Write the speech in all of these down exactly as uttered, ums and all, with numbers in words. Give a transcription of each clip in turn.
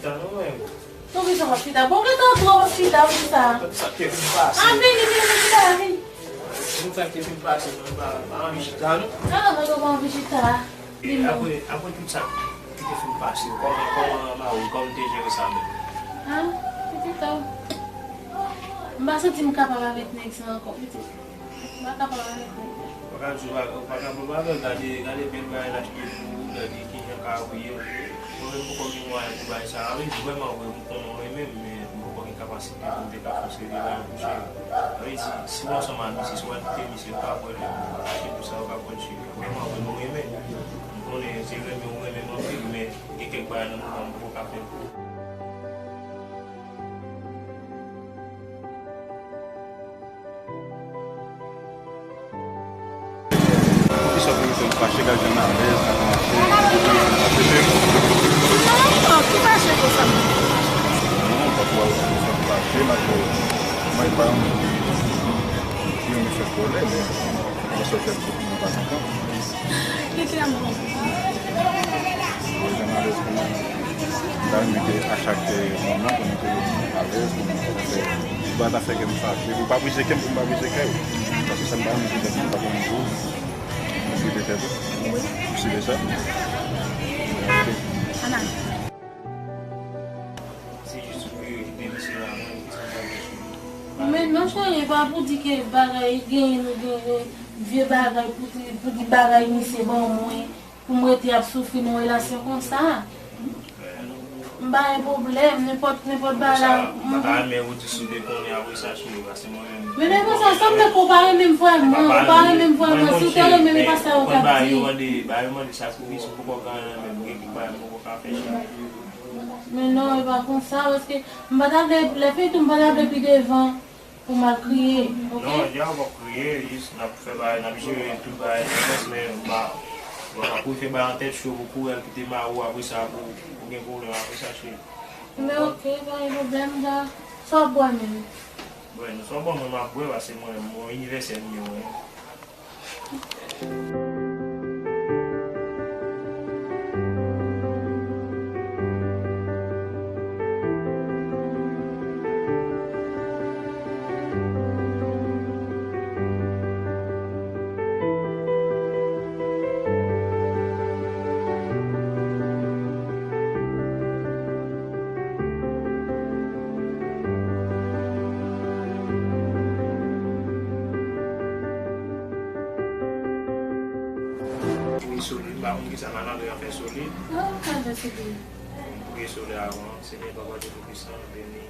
Chita non, mwen. Poukisa w ap chita? Bon, gentan twò w ap chita, poukisa? Sa k te fin pase. A, vini, vini, vini, chita la, vini. Pou sa k te fin pase, mwen pa, pa anvi chita, non. A, mwen pa anvi chita. E apre, apre tout sa ki te fin pase, kòman, kòman mari w, kòman l te jere sa menm? A, pitit, m pa santi m kapab avèk nèg sa ankò, pitit. M pa kapab avèk nèg la. Ou pa ka di w pa, ou pa ka pran bagay, gade, gade bèl bagay l achte pou ou, gade kijan kay ou ye. Mwen menm poko gen mwayen pou bay sa. Sa vle di vrèman vre, m konnen w renmen m, men m poko gen kapasite pou m te ka fè yon seri de bagay pou cheri. Sa vle di, si w ansanm ak misye, si w al kite misye, ou ka pran lè, achte tout sa ou ka pran cheri. Vrèman vre, m renmen. M konnen se renmen ou renmen m anpil, men gen kèk bagay nan moman m poko ka fè l pou ou. Poukisa pou yo fè m fache, gad jan m alèz, jan m mache, poukisa pou yo fè m fache, cheri? Non, ki fache konsa? Non, pa pou al fè m fache, m ap, mwen pa yon moun ki, ki renmen fè kòlè, men mwen sot fè m soti nan pa kontan. Ki kè m bon? Mwen jan m alèz pou mwen. M ta renmen ke a chak, eh, moman pou nou te alèz, pou nou te fè, pou pa ta fè kè m fache. Pou pa brize kè m, pou m pa brize kè w. Paske sa m pa renmen se tèt mwen pa konn jou. Mwen sou tèt ou. Wi. Ou sou de sa. Ana. Se jis pou yo kite misye la, mwen, ki sa m pa gen sou li. Men non, cheri, e pa pou di ke bagay genyen, nou genyen vye bagay pou di, pou di bagay misye ban mwen. Pou m rete ap soufri nan relasyon konsa. M pa gen pwoblèm, nenpòt, nenpòt bagay la. M pa ta renmen ou di sou de konnen apre sa, cheri, paske mwen menm. Men, men konsa, sa m fè ke w pa renmen m vrèman, ou pa renmen m vrèman, si w te renmen m, e pa sa yo t ap di. Ba yo mande, ba yo mande sakrifis, m poko gen anyen nan men m, gen kèk bagay m poko ka fè, cheri. Men non, e pa konsa, paske m pa ta vle, lè fini tou, m pa ta vle pi devan. Pou m al kriye, oke? Non, ya, w p ap kriye, jis n ap fè bagay, n ap jere tout bagay, men m pa, mwen pa prefere bay an tèt cho pou kouri al kite mari w apre sa, pou, pou gen pwoblèm apre sa, cheri. Men oke, pa gen pwoblèm, sa w ap bwè menm? Bon, sa w ban mwen, m ap bwè, paske mwen, mwen inivèsè m ye, wi. Priye sole, m pa konn kisa malandren an fè sole. Ah, ou ka fè sole. M priye sole avan. Senyè, Papa Dye Toupisan, beni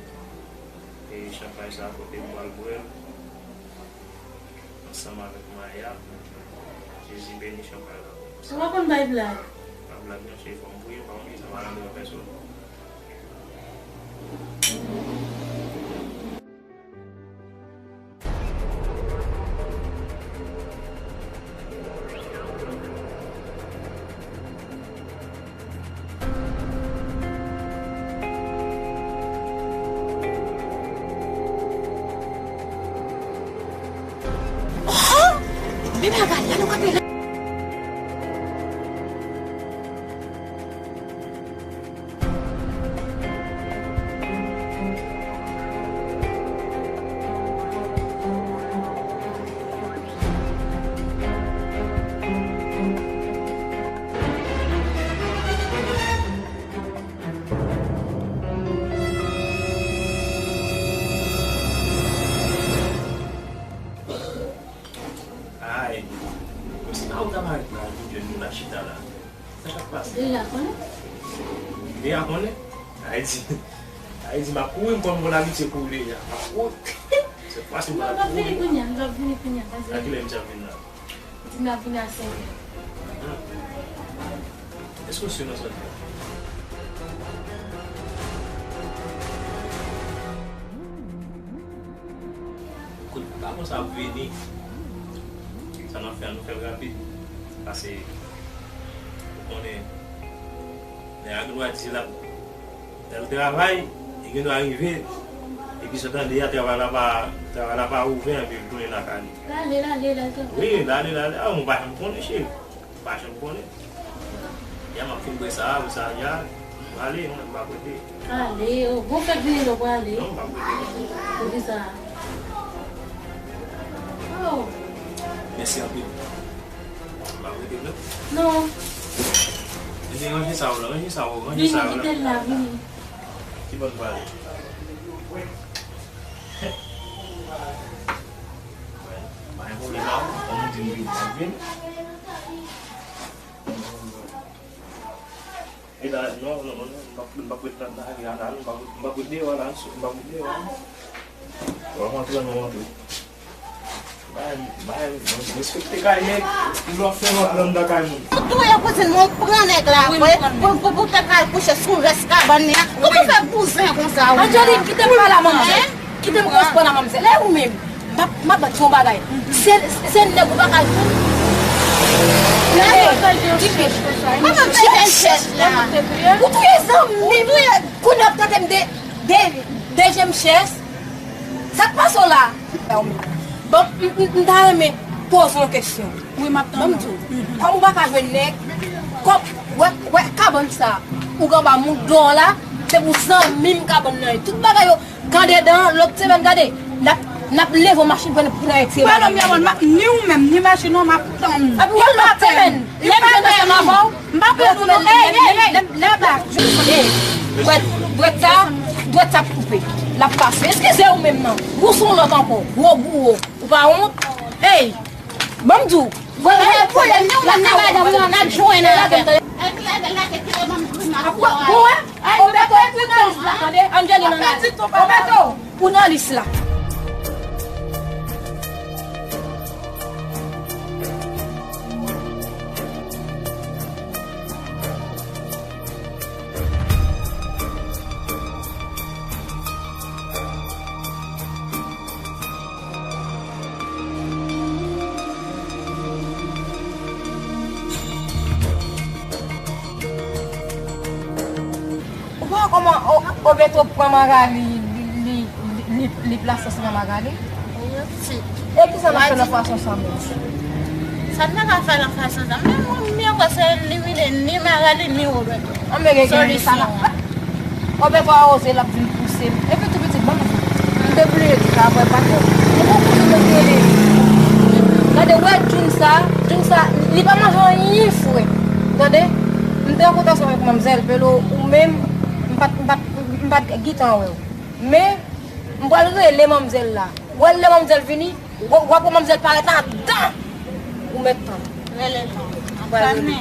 e chanpay sa a kote m pral bwè l ansanm avèk Maya. Jezi, beni chanpay la pou mwen. Ou pa konn bay blag. Pa blag non, cheri, fò m priye, m pa konn kisa malandren an fè sou. Oh! Men bagay la, nou kanpe la. Ay, kòmsi pa ou ta parèt la, nou jwenn nou la chita la. Sa k ap pase? Deja konnen. Deja konnen? Ayiti. Ayiti, m ap kouri, m konn moun abitye kouri deja. M ap kouri. Se fasil pou m ap kouri. M ap vini kounye a, m ap vini kounye a, pase. A kilè misye ap vin la? Di m ap vini a senk è. Hmm. Èske w si nan sa w di a? Kout baton sa ap vini. Sa n ap fè a, nou fè l rapid. Pase, ou konnen, nèg la gen dwa di l ap al travay, li gen dwa rive, epi sa w tande a, travay la pa, travay la pa ouvè, epi l tounen lakay li. L ale, l ale, l ale travay. Wi, l ale, l ale. A, mwen pa janm konnen, cheri. Pa janm konnen. Ya m ap fin bwè sa a, ou sa a, ya. Ale, mwen, m pa prete. Ale, o, bon fèt vini, nou prale. Non, m pa prete. Poukisa? Oh. Mèsi anpil. M pa prete, non. Non. Ebyen, ranje sa w la, ranje sa w, ranje sa w la. Vini, kite l la, vini. Ki bò n prale? Pa gen pwoblèm, non. Kòm ou di m, m ap vin. E la, non, non, non, non, m p ap, m p ap ret nan, nan lari a la, non, m p ap, m p ap ret deyò a la, m p ap ret deyò a. W ap antre, nou antre. Bay, bay, respekte kay nèg, ou lè w fè rant anndan kay moun. Ou touye kouzin mwen, ou pran nèg la vre, pou, pou, pou te kal kouche sou rès kabann li an. Ou pou fè bouzen konsa, wi. Angeline, kite m pale a manman. Kite m responn a manmzèl. E ou menm, m ap, m ap bat yon bagay. Se, se nèg ou pa ka jwenn. Gade, kipe. Kòman m fè fè chèch la? Ou touye zanmi m. Kounye a w ap tande m de, de, dezyèm chèch. Sa k pase w la? Bon, m, m, m ta renmen poze w yon kesyon. Wi, m ap tann ou. Ban m di w, kòm ou pa ka jwenn nèg, kòm, wè, wè, kabann sa, ou gen anba moun do w la, se pou zanmi m kabann nan ye. Tout bagay yo, gade dan, lòt semèn, gade, n ap, n ap leve yon machin pou n, pou n al retire bagay yo. Ni ou menm, ni machin ou, m ap tann. Epi wè lòt semèn, lè m jwenn ansanm avè w, m pa pè nou non. Ey, ey, ey, lè, lè, ey, dwèt, dwèt sa, dwèt sa ap koupe. L ap pase. Eskize ou menm nan. Ou se yon lòt ankò. Gwo gwo. Ou pa wont? Ey! Ban m di w. Vwala, e pwoblèm nan, ou menm nan madanm ou an, n ap jwenn avè l. Ou wè? Ay, Obeto, ou nan lis la, tande? Angeline nan lis la. Obeto, ou nan lis la. Ou pa wè kòman O-, Obeto pran Magali, li, li, li, li, li plase ansanm ak Magali? Wi, pitit. E kisa n ap fè nan fason sa menm? Sa n ta ka fè nan fason sa? Men mwen, m byen kwè se elimine ni Magali, ni Obeto. An, men gen, gen sa n ap fè. Obeto a oze, l ap vin pouse m. Epi tou pitit, ban m di w. M te bliye di sa, apre pa tè. Ou konprann, m te bliye. Gade, wè Jun sa, Jun sa, li pa manje anyen fre. Tande? M te an kontansyon avèk manmzèl, Pelo, ou menm, m pa t, m pa t, m pa t gentan wè w. Men, m pral rele manmzèl la. Wè lè manmzèl vini, w, w ap wè manmzèl parèt andan. Ou mèt tann. Rele l non. M pral rele.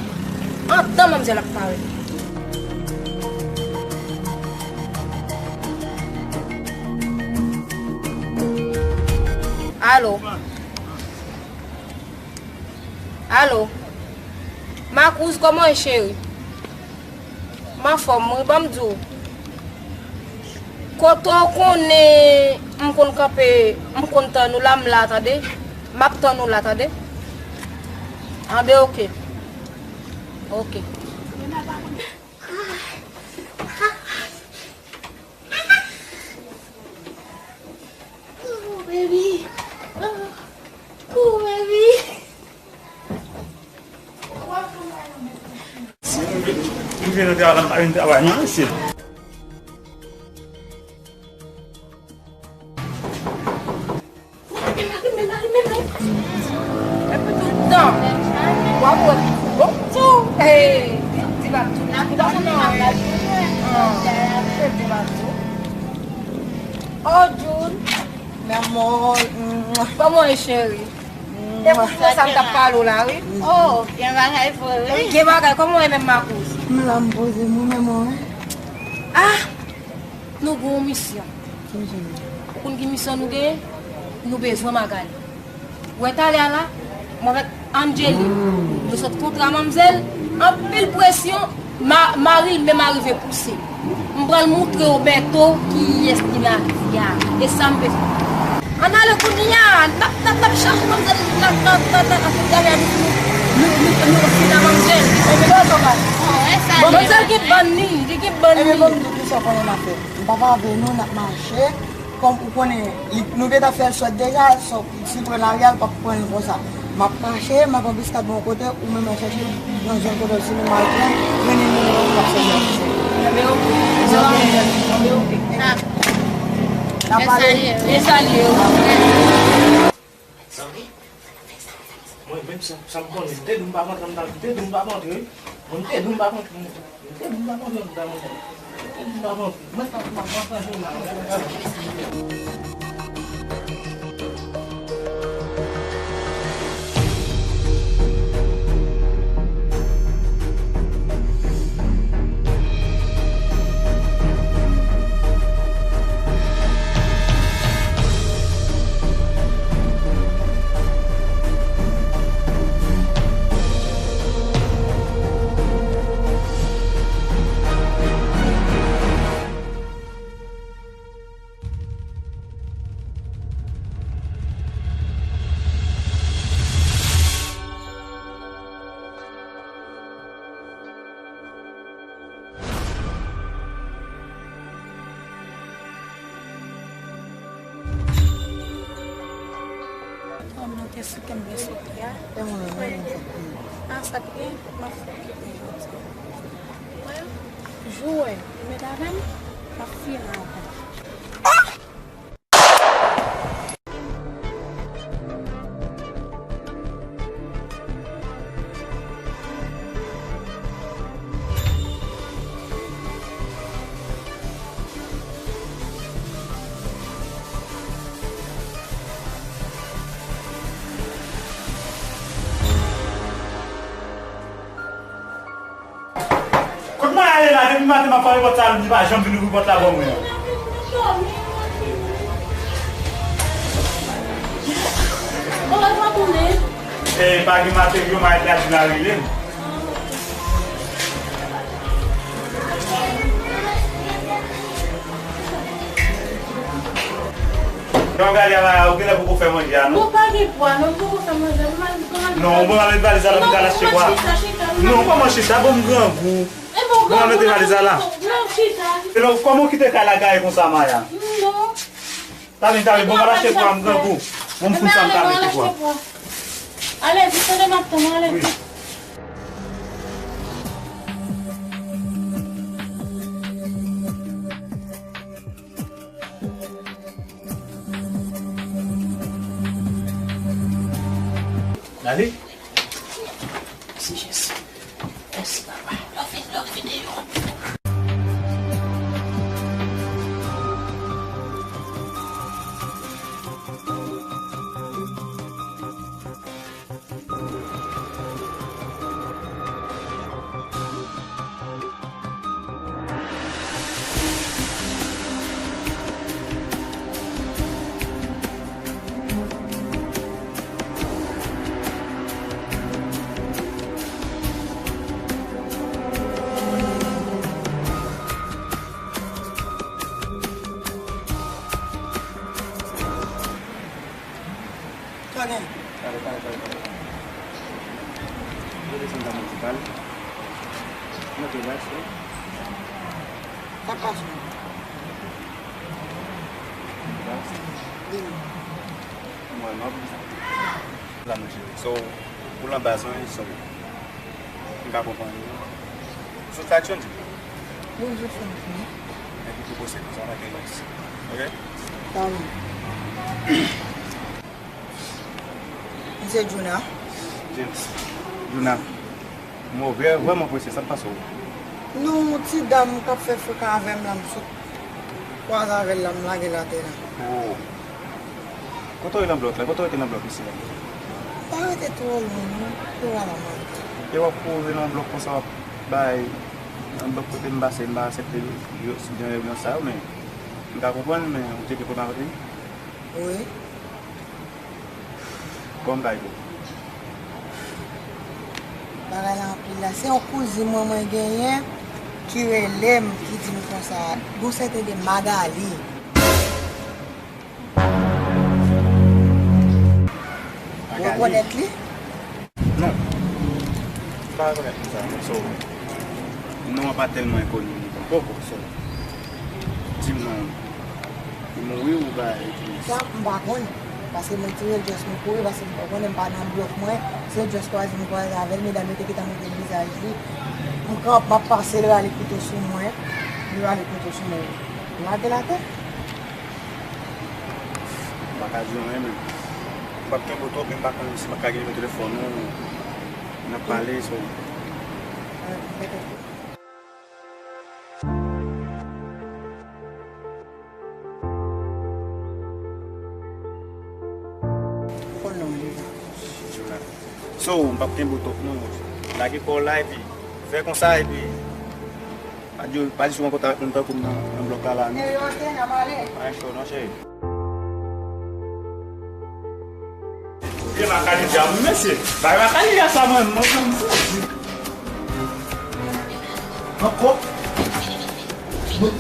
Andan manmzèl ap parèt. Alo. Alo. Makouz, kòman w ye, cheri? M anfòm, wi, ban m di w. Kote w konnen m konn kanpe, m konn tann ou la, m la, tande? M ap tann ou la, tande? Anben, oke. Oke. Oh, baby. Oh, oh, baby. Si m vin, m vin nan travay, m pa vin travay non, mesye. Epi tout tan, w ap wè bon tou. Hey, ti, ti Batou. Ah, ti Batou. Oh, Jun. Kòman w ye, cheri? E pou frè sa m t ap pale w la, wi. Oh, gen bagay vre, wi. Gen bagay, kòman w ye menm, Makouz? M la, m poze m, ou menm, ou? Ah! Nou gen yon misyon. Ou konn ki misyon nou genyen? Nou bezwen Magali. Ou wè talè a la, mwen avèk Angeline, nou sot kontra manmzèl, anpil presyon, ma-, mari l menm arive pouse. M pral moutre w bento kiyès ki nan vi a. E sa m vle fè. Ann ale kounye a, n ap, n ap, n ap chache manmzèl nan, nan, nan, nan, nan tout talè a, nou, nou, nou, nou, nou fin a manmzèl. Manmzèl gen bann li, li gen bann li. Ebyen, ban m di w kisa w konnen n ap fè. M p ap avè nou, n ap mache. Kòm ou konnen, li, nou gentan fè l sòt deja, sòt, si pran lari a, l p ap pran l konsa. M ap mache, m ap anbiskad bò yon kote, ou menm al chèche nan zòn kote w, si nou mal pran, mennen nou nan yon kap sèvi a misye. N ap salye. N ap salye. Zanmi, mwen menm sa, sa m konnen, m te di m pa rantre, m ta, m te di m pa rantre, wi. Mwen, m te di m pa rantre, m te di m pa rantre, m ta rantre. M te di m pa rantre. Mwen, sa, m pa rantre, m pa rantre. Kòm nou te sou kenbe sou tè a. Ah, sa k gen, m ap fè kite jodi. Jou wè, ou met avè m, m ap fini avè m. Kot mwen ale la, depi maten m ap frape pòt sa, li pa janm vin ouvri pòt la ban mwen an. E pa gen materyo, m al gad la rele m. Jan w gade a la, ou genlè poko fè manje a, non? Bon, pa gen pwa, non, m poko fè manje a. Non, bon, al met valiz la, m pral achte pwa. Non, kòman chita? Bon, m grangou. Bon, al mete valiz la la. Non, chita. E non, kòman w kite kay la gaye konsa, Maya? Non. Talè, talè, bon, m al achte pwa, m grangou. Bon, m fout sa, m ka mete pwa. Ale, di tande m ap tann, ale. Wi. Dale. Mèsi, Jezi. Mèsi, papa. Love, love videyo. Sa gen? Pale, pale, pale, pale. Yo desann ta mwen di pale. Monte bas, wi. Sa k pase? Bas. Vini. Mwen, mwen ap di sa. La, mon cheri. So, ou lan baz mwen, so, m ka konprann ou. Sou sa aksyon di. Bonjou, Franklin. Epi tou posib, sa va te bas. Ok? Sa va. M se Juna. James. Juna. Mwen vrè-, vrèman presye, sa k pase w? Non, yon ti dam k ap fè frekan avè m la, m sot kwaze avè l la, m lage l atè la. Oh. Kote w ye nan blòk la? Kote w rete nan blòk isi la? M pa rete twò lwen, non. Yo pa la m rete. E w ap kouri nan blòk konsa, w ap bay, nan blòk kote m pase, m pa aksepte yo, jan yo, jan sa yo, men m ka konprann, men ou te gen pwoblèm avèk li? Wi. Kòman bagay yo? Bagay la anpil la. Se yon kouzin mwen mwen genyen ki rele m, ki di m konsa, gon sèten de Magali. Ou Magali? Rekonèt li? Non. M pa rekonèt moun sa, non. So, non an pa tèlman enkoni pou mwen poko, so. Di m non. Li mouri ou bagay? Sa, m pa konn. Paske mwen tire l, just mwen kouri, paske m pa konnen, m pa nan blòk mwen. Se just kwaze m kwaze avè l, medam yo te gentan montre vizaj li. M kanpe, m ap pase, l rale kouto sou mwen. L rale kouto sou mwen. M lage l atè. M pa ka di w anyen, men. M p ap kenbe w twòp, men m pa konnen si m ap ka gen nimewo telefòn ou. N ap pale, so. Fò non, li la. So, m p ap kenbe w twòp non. Lage kò w la epi fè konsa epi pa di, pa di sou kontak moun tankou m nan, nan blòk la la non. Eyo, antè, n ap ale. Pa gen cho non, cheri. Vye makani djab, mesye. Bay makani a sa mwen, mwen, mwen, mwen. Ankò. Mwen,